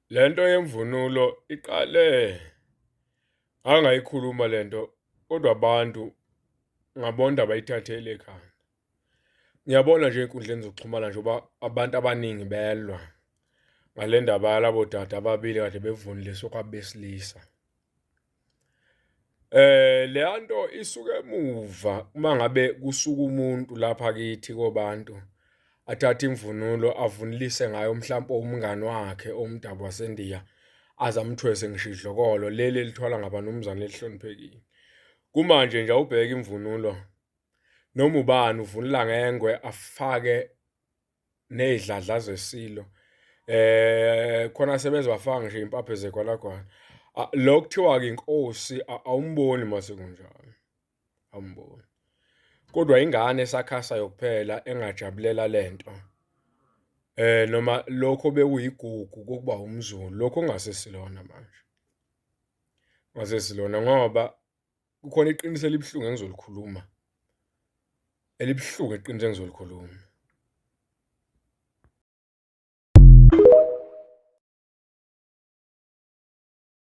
Le nto yemvunulo iqale, ngake ngayikhuluma lento kodwa abantu ngabona abayithatheli ekhanda. Ngiyabona nje ey'nkundleni zokuxhumana njengoba abantu abaningi belwa ngale ndaba yalabo dade ababili ekade bevunulise okwabesilisa. Leya nto isuke emuva uma ngabe kusuka umuntu lapha kithi kobantu athathe imvunulo avunulise ngayo mhlampe umngani wakhe owumdabu waseNdiya, aze amthwese ngisho idlokolo leli elithwalwa ngabanumzane elihloniphekile. Kumanje nje awubheke imvunulo noma ubani uvunula ngengwe afake ney'dladla zeSilo, khona sebeze bafaka ngisho iy'mpaphe zegwalagwala. Lo kuthiwa-ke inkosi awumboni mase kunjalo, awumboni. Kodwa ingane esakhasayo kuphela engajabulela lento noma lokho bekuyigugu kokuba umZulu, lokho okungasesilona manje, kungasesilona ngoba kukhona iqiniso elibuhlungu engizolikhuluma, elibuhlungu iqiniso engizolikhuluma.